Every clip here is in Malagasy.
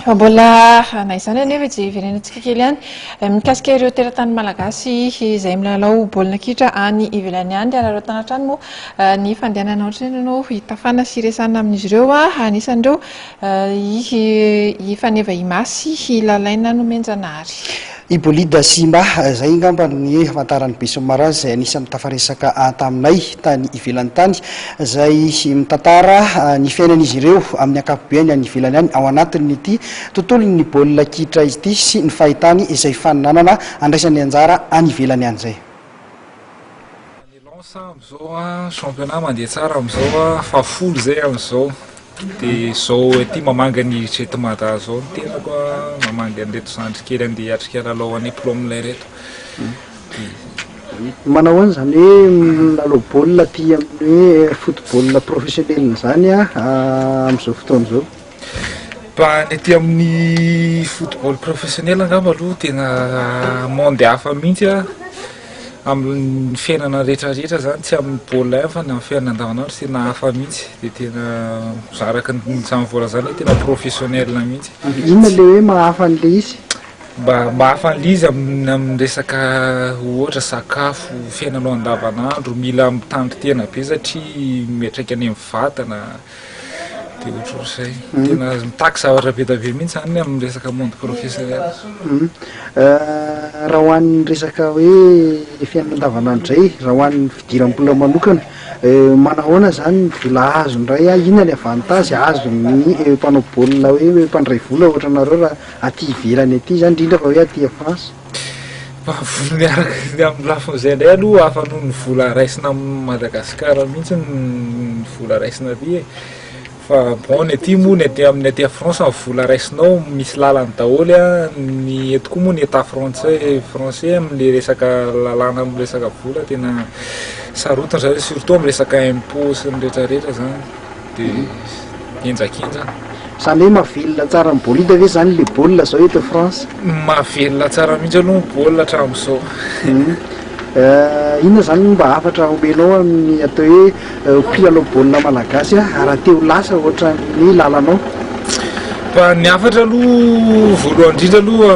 Fa mbola na izany anefa dia hiverenantsika kely ihany mikasika ireo teratany malagasy izay milalao baolina kitra any ivelany any. Araraotana hatrany moa ny fandehanana ohatr'ireny no hitafana sy hiresahana amin'izy ireo. Anisan'ireo i Faneva Imasy, i Lalaina Nomenjanahary. I Bolida Simba, izay angamba ny ahafantaran'ny besinimaro azy, izay anisan'ny tafaresaka taminay tany ivelany tany, izay mitantara ny fiainan'izy ireo amin'ny ankapobeny any ivelany any ao anatin'ity tontolon'ny baolina kitra ity sy ny fahitany izay faninanana andraisany anjara any ivelany any izay. Ny Lens amin'izao a, championnat mandeha tsara amin'izao a, fahafolo izay amin'izao. Dia izao aty mamangy an'i Jet Mada izao ny tenako a, mamangy an'ireto zandry kely andeha hiatrika lalao any Plomlay ireto. Dia. Manao ahoana izany hoe milalao baolina aty amin'ny hoe football professionnel izany amin'izao fotoana izao? Mba ny aty amin'ny football professionnel angamba aloha tena monde hafa mihitsy a, amin'ny fiainana rehetra rehetra zany, tsy amin'ny baolina ihany fa na amin'ny fiainana andavanandro tena hafa mihitsy, de tena araka ny zany voalaza zany hoe tena professionnel mihitsy. Inona le hoe maha hafa an'le izy? Mba maha hafa an'le izy amin'ny amin'ny resaka ohatra sakafo, fiainanao andavanandro, mila mitandrin-tena be satria miantraika any amin'ny vatana. Dia ohatrohatr'izay. Tena mitaky zavatra be dia be mihitsy izany amin'ny resaka monde professionnel. Raha ho an'ny resaka hoe fiainana andavanandro izay, raha ho an'ny fidiram-bola manokana, manahoana izany ny vola azo indray, inona ny avantage azon'ny mpanao baolina hoe mpandray vola ohatranareo raha aty ivelany aty izany, indrindra fa hoe aty France? Mba vola miaraka ny amin'ny lafin'izay indray aloha hafa noho ny vola raisina amin'i Madagasikara mihitsy ny vola raisina aty e. Fa bon ny aty moa ny aty amin'ny aty France ny vola raisinao misy lalany daholo a, ny eto koa moa ny état frantsay français amin'le resaka lalàna amin'ny resaka vola tena sarotiny zareo surtout amin'ny resaka impôt sy ny rehetrarehetra zany. Dia henjakenjana. Izany hoe mahavelona tsara ny bolida ve izany ilay baolina izao eto France? Mahavelona tsara mihitsy aloha ny baolina hatramin'izao. Inona izany no mba hafatra omenao amin'ny atao hoe mpilalao baolina malagasy raha te ho lasa ohatran'ny lalanao? Fa ny hafatra aloha voalohany indrindra aloha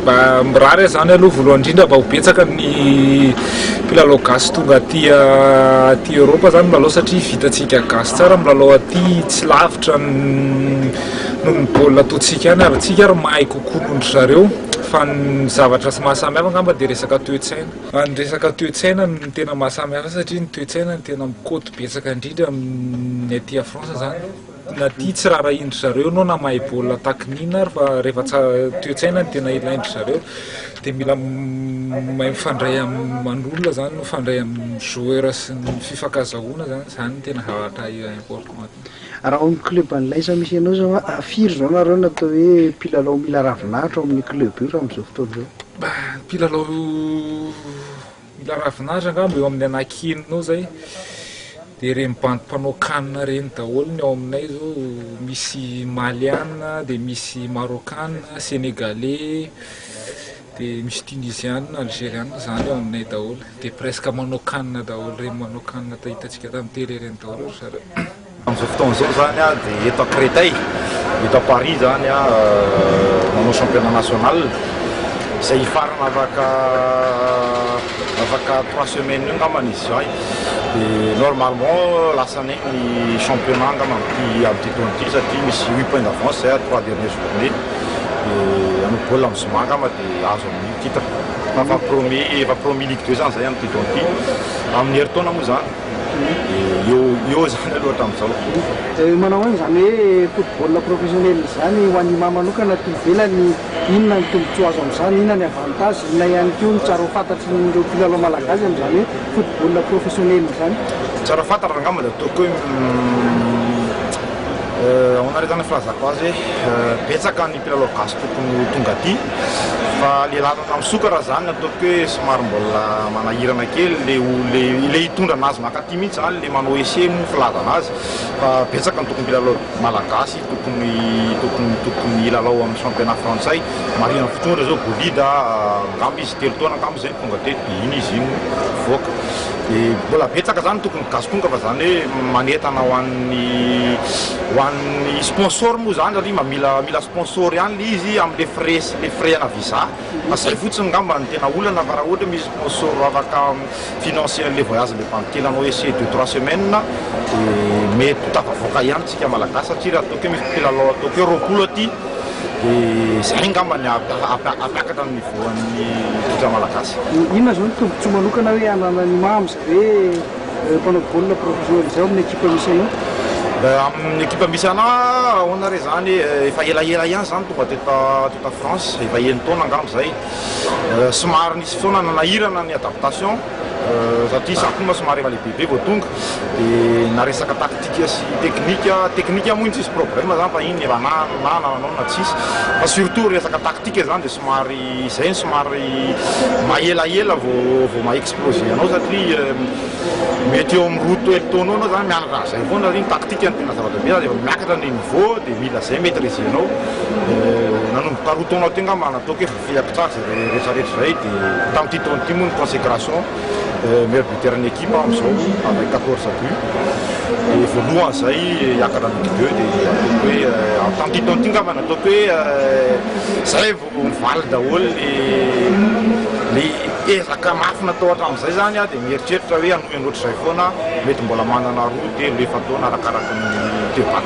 Mba mirary aho izany aloha voalohany indrindra mba ho betsaka ny mpilalao gasy tonga aty aty Europe izany milalao satria vitantsika gasy tsara milalao aty tsy lavitra noho ny baolina ataontsika any ary tsika ary mahay kokoa noho ndry zareo fa ny zavatra mahasamihafa angamba dia resaka toe-tsaina. Ny resaka toe-tsaina no tena mahasamihafa satria ny toe-tsaina no tena mikaoty betsaka indrindra amin'ny aty à France izany. Na tia tsy rarahian-dry zareo ianao na mahay baolina tahaka ny inona ary fa rehefa tsara toe-tsaina no tena ilain-dry zareo dia mila mahay mifandray aman'olona zany, mifandray amin'ny joueur sy ny fifankazahoana zany, zany no tena zavatra important. Raha ao amin'ny club an'ilay sa misy anao zao a, firy zao nareo no atao hoe mpilalao mila ravinahitra ao amin'ny club io raha amin'izao fotoana izao? Mpilalao Mila ravinahitra angamba eo amin'ny anaky enina eo zay, de ireny bandy mpanao can ireny daholo ny ao aminay zao, misy maliana, de misy marokana, senegalais, de misy tunisiana, algeriana zany ao aminay daholo, de presque manao can daholo ireny manao can hitantsika tamin'ny télé ireny daholo ry zareo. Amin'izao fotoana izao izany aho dia eto à Créteil, eto à Paris izany aho manao championnat national izay hifarana afaka afaka trois semaines eo angambany izy izay. Dia normalement lasanay ny championnat angamba amin'ity amin'ity taona ity satria misy huit points d'avance izay à trois dernières journées. Dia hanao baolina amin'ny zoma angamba dia azo amin'io titre. Fa efa promis efa promis Ligue deux izany izahay amin'ity taona ity. Amin'ny herintaona moa izany. Eo eo zany aloha hatramin'izao. Manao ahoana izany hoe football professionnel izany ho an'i Ima manokana aty ivelany, inona ny tombotsoa azo amin'izany, inona ny avantage, inona ihany koa no tsara ho fantatrin'ireo mpilalao malagasy amin'izany hoe football professionnel izany? Tsara ho fantatra angamba dia ataoko hoe ahoana re zany ny filazako azy hoe betsaka ny mpilalao gasy tokony ho tonga aty fa le lalana misokatra zany ataoko hoe somary mbola manahirana kely le le le hitondra anazy mankaty mihitsy zany le manao essai moa filazana azy fa betsaka ny tokony mpilalao malagasy tokony tokony tokony hilalao amin'ny championnat frantsay marihana fotoana zao Bolida angamba izy 3 taona angamba zay no tonga teto de iny izy iny mivoaka de mbola betsaka zany tokony gasy tonga fa zany hoe manentana ho an'ny ho an'ny. Sponsor moa zany, satria mba mila sponsor ihany le izy am'le frais, le frais ana visa, fa zay fotsiny ngamba ny tena olana. Fa raha ohatra misy sponsor afaka financer le voyage, le banque anao essai 2-3 semaines, de mety tafavoaka ihany tsika malagasy, satria raha ataoko hoe misy mpilalao ataoko hoe 20 aty, de zay ngamba ny ampiakatra ny niveau an'ny kitra malagasy. Inona zao ny tombotsoa manokana hoe ananany Mamy zay hoe mpanao baolina professionnel zay amin'ny ekipa misy anao? Amin'ny ekipa misy ana, ahoana re zany, efa elaela ihany zany tonga teto France, efa 6 taona angamba zay. Somary nisy fotoana nanahirana ny adaptation, satria za koa ma somary efa lehibebe vao tonga, de na resaka tactique sy technique. Technique moa iny tsisy problème zany, fa iny efa na nananao na tsisy, fa surtout resaka tactique zany, de somary zay ny somary maelaela vao ma explose anao, satria mety eo amin'ny 2 telo taona anao zany mianatra an'izay foana. Iny tactique ny tena zava-dehibe zany, efa miakatra ny niveau, de mila zay maîtriser anao. Nanomboka 2 taona teo ngamba nataoko hoe voafehako tsara zay rehetrarehetra zay, de tamin'ity taona ity moa ny consécration meilleur buteur ny équipe am'izao avec 14 buts, de voalohany zay hiakatra ny Ligue 2. De ataoko hoe tamin'ity taona ity ngamba nataoko hoe zay vao mivaly daholo le ezaka mafy natao hatramin'izay zany a, de mieritreritra hoe anohy anoatra zay foana, mety mbola manana 2, 3, 4 taona arakaraka ny toe-batana.